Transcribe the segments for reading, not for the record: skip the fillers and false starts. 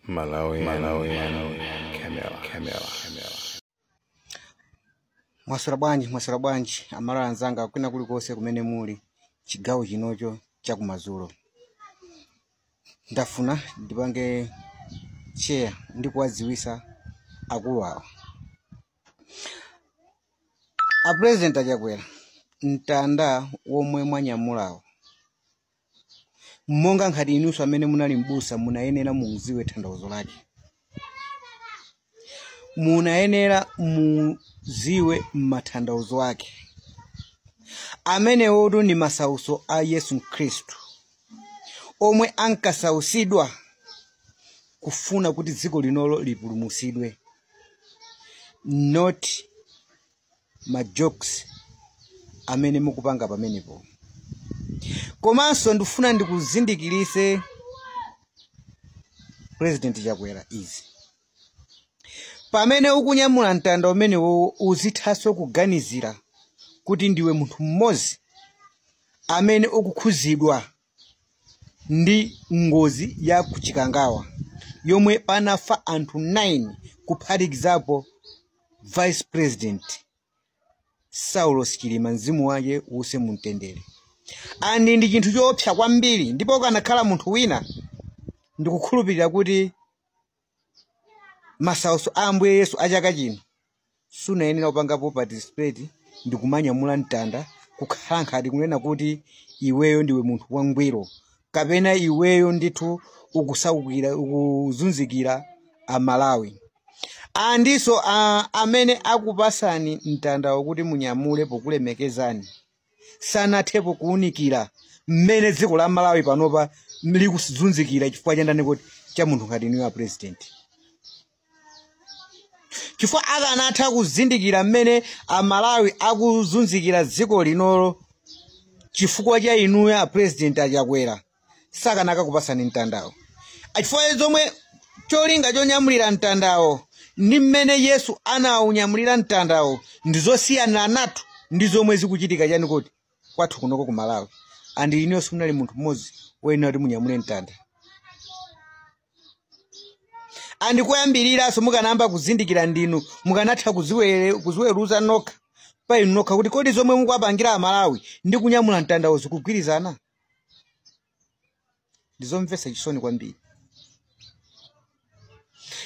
Malawi, Malawi, Camera, Camera, Camera. Mwaswera bwanji, mwaswera bwanji Amalawi anzanga kwina kulikonse kumene muli chigawo chinocho chakumadzulo. Ndafuna ndipange share ndi kuwadziwisa akulu awa. A President Achakwera, mtanda womwe mwanyamulawo, monga nkhati inunso amene munali m'busa, munayenera mudziwe tanthauzo lake, munayenera mudziwe matanthauzo ake. Amenewotu ndi masautso a Yesu Khristu omwe ankasausidwa kufuna kuti dziko linolo lipulumutsidwe, not ma jokes amene mukupanga pamenepo. Komanso ndifuna ndikuzindikirise President Chakwera izi: pamene ukunyamula mtanda umenewo, uzithanso kuganizira kuti ndiwe munthu mmodzi amene ukukhuzidwa ndi ngozi ya kuchikangawa yomwe panafa anthu 9, kuphatikizapo Vice President Saulos Chilima, mzimu wake uuse mumtendere. And ndi chinthu choopsa kwambiri, ndipo kanakhala munthu wina, ndikukhulupirira kuti masautso a Ambuye Yesu a chaka chino sunayenera kupangapo participate ndi kumanyamula mtanda, kukhala nkhati kunena kuti iweyo ndiwe munthu wangwiro kapena iweyo ndithu ukusaukira, ukuzunzikira Amalawi. Andinso amene akupasani mtandawo kuti munyamule pokulemekezani sanathepo kuwunikira mmene dziko la Malawi panopa likuzunzikira chifukwa cha ndani kuti cha munthu ngati inuyo a President, chifukwa akanatha kuzindikira mmene Amalawi akuzunzikira dziko linolo chifukwa cha inuyo a President Achakwera, sakanaka kupasani mtandawo, chifukwa zomwe cholinga chonyamulira mtandawo ndi mmene Yesu anawunyamulira mtandawo ndi zosiyana nathu ndi zomwe zikuchitika chani kuti kwathu kunoko ku Malawi. And inuyo simunali munthu mmodzi woyenera kuti munyamule mtanda. And koyambiriranso mukanayamba kuzindikira ndinu, mukanatha kuziweruza nokha pa inu nokha kuti kodi zomwe mukuwapangira Amalawi ndi kunyamula mtandawo zikugwirizana? Ndizomvetsa chisoni kwambiri.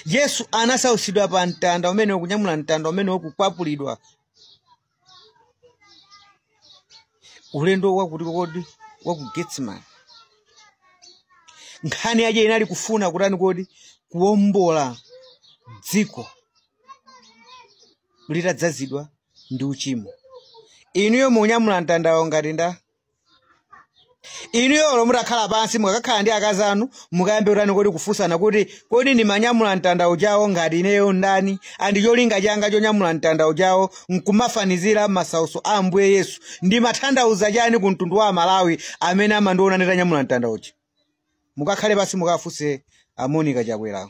Yesu anasautsidwa pa mtanda umene ukunyamula mtanda umene ukukwapulidwa ulendo wakuti kodi waku Getsemani. Nkhani yake inali kufuna kutani kodi kuwombola dziko litadzazidwa ndi uchimo. Inuyo munyamula mtandawo ngati nda inuyo olo mutakhala pansi, mukakhala ndi akazi anu, mukayambe kutani kodi kufunsana kuti kodi ndimanyamula mtandawo chawo ngati ineyo ndani, and cholinga changa chonyamula mtandawo chawo nkumafanizira masautso a Ambuye Yesu ndimatanthauza chani ku mtundu wa Malawi amene amandiona nditanyamula mtandawochi? Mukakhale pansi mukafunse a Monica Chakwera,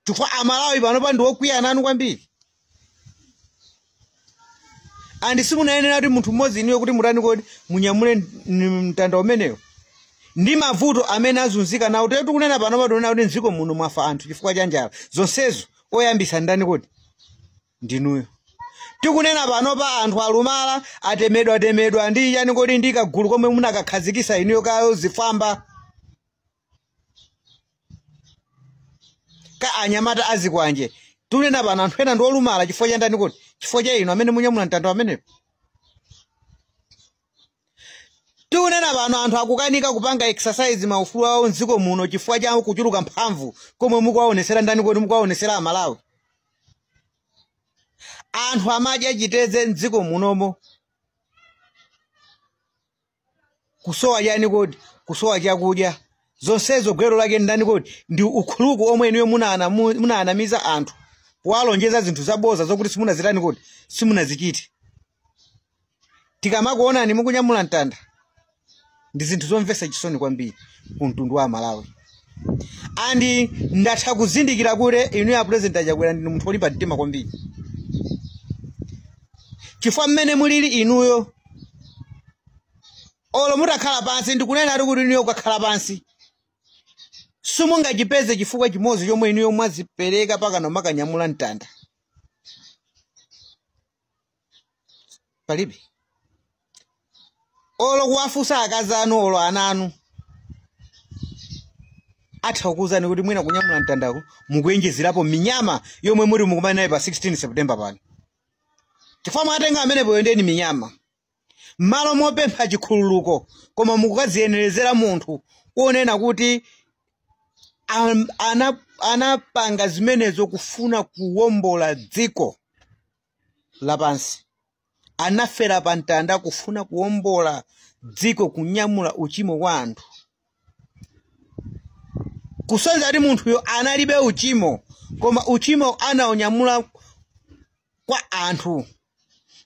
chifukwa Amalawi panopa ndi okwiya nanu kwambiri. And simunayenera kuti munthu mmodzi inuyo kuti mutani kodi munyamule mtanda umenewo ndi mavuto amene azunzika nawo. Tetu tikunena pano pationa kuti mdziko muno mwafa anthu chifukwa cha njala, zonsezo oyambisa ndani kodi? Ndinuyo. Tikunena pano pa anthu alumala, atemedwa temedwa ndi chani kodi ndi kagulu komwe munakakhazikisa inuyo kayo zifamba ka anyamata azikwanje. Tunena pano anthu ena ndi olumala chifukwa cha ndani kodi? Chifukwa cha inu amene munyamula mtanda amenepo. Tikunena pano anthu akukanika kupanga exercise maufulu awo mdziko muno chifukwa cha kuchuluka mphamvu komwe mukuwaonesera ndani kodi mukuwaonesera Amalawi. Anthu amadya chitedze mdziko munomo kusowa chani kodi kusowa chakudya, zonsezo gwero lake ndani kodi? Ndi ukhuluku omwe inuyo munaanamiza anthu powalonjeza zinthu zaboza zokuti simunazitani kodi simunazichite. Tikamakuonani mukunyamula mtanda ndi zinthu zomvetsa chisoni kwambiri ku mtundu wa Malawi. And ndatha kuzindikira kuti inuyo a President Achakwera ndinu munthu wolimba mtima kwambiri, chifukwa mmene mulili inuyo olo mutakhala pansi, ndikunena ati kuti inuyo kukakhala pansi Simungachipeze chifukwa chimodzi chomwe inuyo mwazipereka pakano makanyamula mtanda. Palibe. Olo kuwafunsa akazi anu olo ana anu atha kukuwuzani kuti mwina kunyamula mtandako mukuyenjezerapo minyama yomwe muri mukumana nayo pa 16 September pano. Chifukwa mwatenga amenepo yendeni minyama m'malo mopempha chikhululuko, koma mukukadziyenerezera munthu wonena kuti anapanga zimenezo kufuna kuwombola dziko lapansi. Anafera pa mtanda kufuna kuwombola dziko, kunyamula uchimo wa anthu. Kusonza kuti munthuyo analibe uchimo, koma uchimo anaunyamula kwa anthu.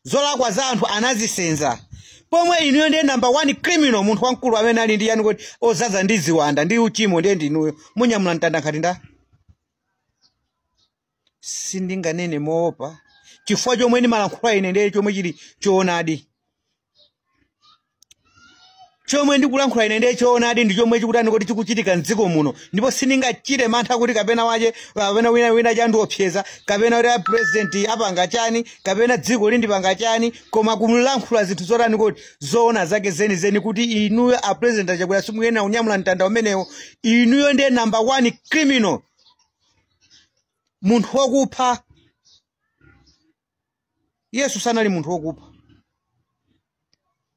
Zolakwa za anthu anazisenza. Pomwe inuyo ndiye number 1 criminal, munthu wamkulu amene ali ndi yani kuti ozaza ndi ziwanda ndi uchimo, ndiye ndinuyo munyamula mtanda nkhati nda. Sindinganene moopa chifukwa chomwe ndimalankhula ine ndiye chomwe chili choonadi. Chomwe ndikulankhula ine ndiye choonadi, ndi chomwe chikutani kuti chikuchitika mdziko muno. Ndipo sindingachite mantha kuti kapena wache kapena wina chandiopseza, kapena kuti president apanga chani, kapena dziko lindipanga chani, koma kumlankhula zinthu zotani kuti zoona zake zenizeni, kuti inuyo a president aChakwera simuyena kunyamula mtanda umenewo. Inuyo ndiye number 1 criminal, munthu wokupha. Yesu sanali munthu wokupha.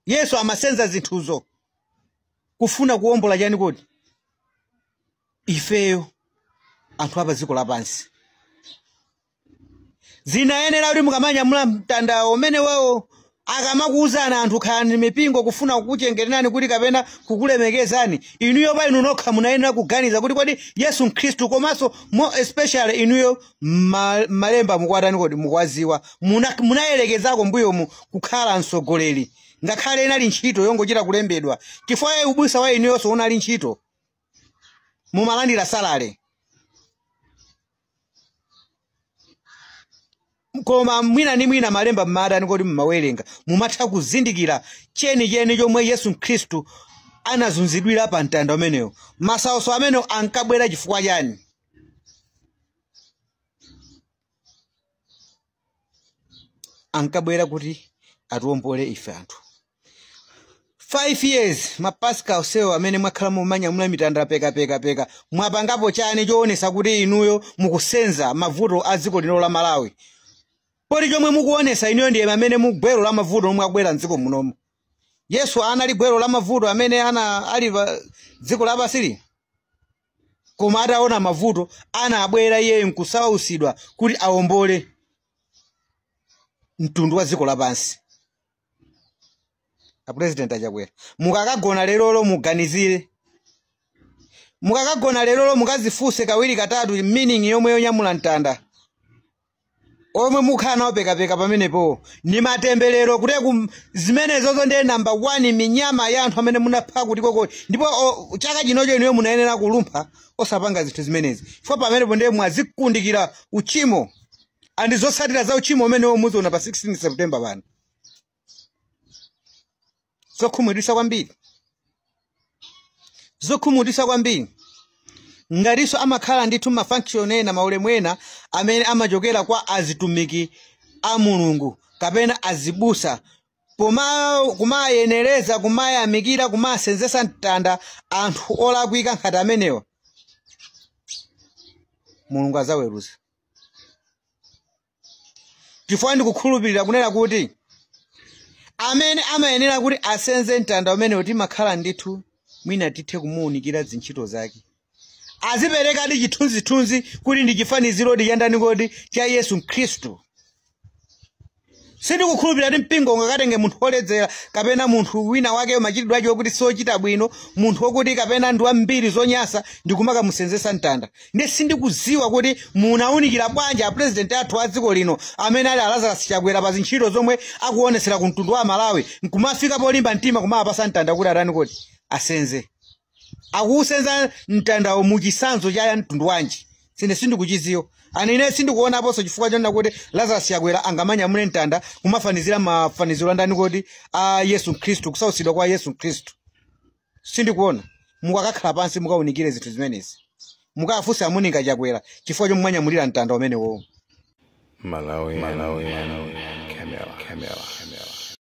Yesu amasenza zinthuzo kufuna kuwombola chani kuti ifeyo anthu apa dziko lapansi. Zinayenera kuti mukamanyamula mtanda umenewo, akamakuwuzana anthu khalani mipingo kufuna kukuchengeterani kuti kapena kukulemekezani, inuyo pa inu nokha munayenera kuganiza kuti kodi Yesu Khristu, komanso more especially inuyo malemba mukuwatani kodi mukuwaziwa, munayerekezako mbuyomu kukhala mtsogoleri, ngakhale inali ntchito yongochita kulembedwa, chifukwa ubusa wa inuyonso unali ntchito, mumalandira salale. Koma mwina ndi mwina malemba mmadani kodi mmawerenga, mumatha kuzindikira chenicheni chomwe Yesu Khristu anazunzidwira pa mtanda umenewo. Masautso amenewo ankabwera chifukwa chani? Ankabwera kuti atiwombole ife anthu. 5 years mapasika osewo amene mwakhala mumanyamula mitanda peka peka peka, mwapangapo chani choonesa kuti inuyo mukusenza mavuto a dziko lino la Malawi? Poti chomwe mukuonesa inuyo ndiye amene mugwero la mavuto omwe akubwera mdziko munomu. Yesu anali gwero la mavuto amene ali pa dziko lapansi, koma ataona mavuto anabwera iye nkusausidwa kuti awombole mtundu wa dziko lapansi. A president aChakwera, mukakagona lerolo muganizire, mukakagona lerolo mukazifunse kawiri katatu meaning yomwe yonyamula mtanda omwe mukhala nawo pekapeka pamenepo. Ni matemberero kuti zimenezozo ndiye number 1 minyama ya anthu amene munapha kuti kokoti. Ndipo chaka chinocho inuyo munayenera kulumpha osapanga zinthu zimenezi, chifukwa pamenepo ndiye mwazikundikira uchimo andi zotsatira za uchimo umenewo muziona pa 16 September pano. Zokhumudwitsa kwambiri, zokhumudwitsa kwambiri. Ngatinso amakhala ndithu mafunction ena maulemu ena amene amachokera kwa azitumiki a Mulungu kapena azibusa, kumayenereza, kumayamikira, kumasenzesa mtanda anthu olakwika nkhati amenewa, Mulungu azaweruza. Chifukwa ndikukhulupirira kunena kuti amene amayenera kuti asenze mtanda umenewo timakhala ndithu mwina tithe kumuwunikira zintchito zake, aziperekadi chithunzithunzi kuti ndi chifaniziro chandani kodi cha Yesu Khristu. Sindikukhulupirira kuti mpingo ungakatenge munthu woledzera kapena munthu wina wake machitidwe ake wokuti sochita bwino, munthu wokuti kapena ndi wambiri zonyasa ndikumakamusenzesa mtanda. Ndiye sindikuziwa kuti munawunikira bwanji a president athu a dziko lino amene ali Lazarus Chakwera pa zintchito zomwe akuonesera ku mtundu wa Malawi, nkumafika polimba mtima kumapasa mtanda kuti atani kuti asenze. Akusenza mtandawo muchisanzo cha mtundu wanji? Sine sindikuchiziwa. Ani ine sindikuonaponso chifukwa chonena kuti Lazarus Chakwera angamanyamule mtanda kumafanizira mafaniziro andani kuti a Yesu Khristu, kusautsidwa kwa Yesu Khristu. Sindikuona. Mukakakhala pansi mukawunikire zinthu zimenezi. Mukafunse amuninga Chakwera chifukwa chomwe mwanyamulira mtanda umenewo. Malawi, Malawi, Camera, Camera, Camera.